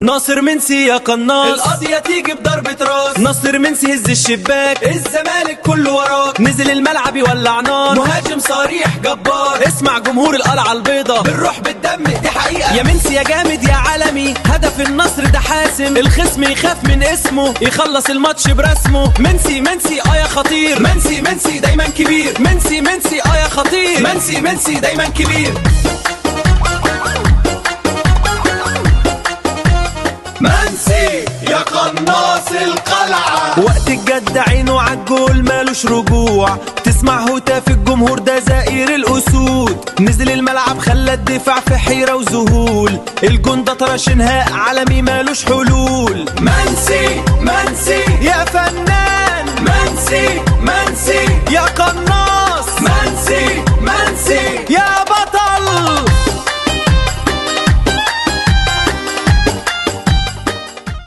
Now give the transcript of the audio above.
ناصر منسي يا قناص، القضية تيجي بضربة راس. ناصر منسي هز الشباك، الزمالك كله وراك، نزل الملعب يولع نار، مهاجم صريح جبار. اسمع جمهور القلعة البيضة، بالروح بالدم دي حقيقة. يا منسي يا جامد يا عالمي، هدف النصر ده حاسم، الخصم يخاف من اسمه، يخلص الماتش برسمه. منسي منسي اه يا خطير، منسي منسي دايما كبير، منسي منسي اه يا خطير، منسي منسي دايما كبير. منسي يا قناص القلعة، وقت الجد عينه عالجول مالوش رجوع، تسمع هتاف الجمهور ده زائر الأسود، نزل الملعب خلى الدفاع في حيرة وذهول، الجون ده طرش انهاء عالمي مالوش حلول. منسي منسي يا فنان، منسي منسي يا قناص.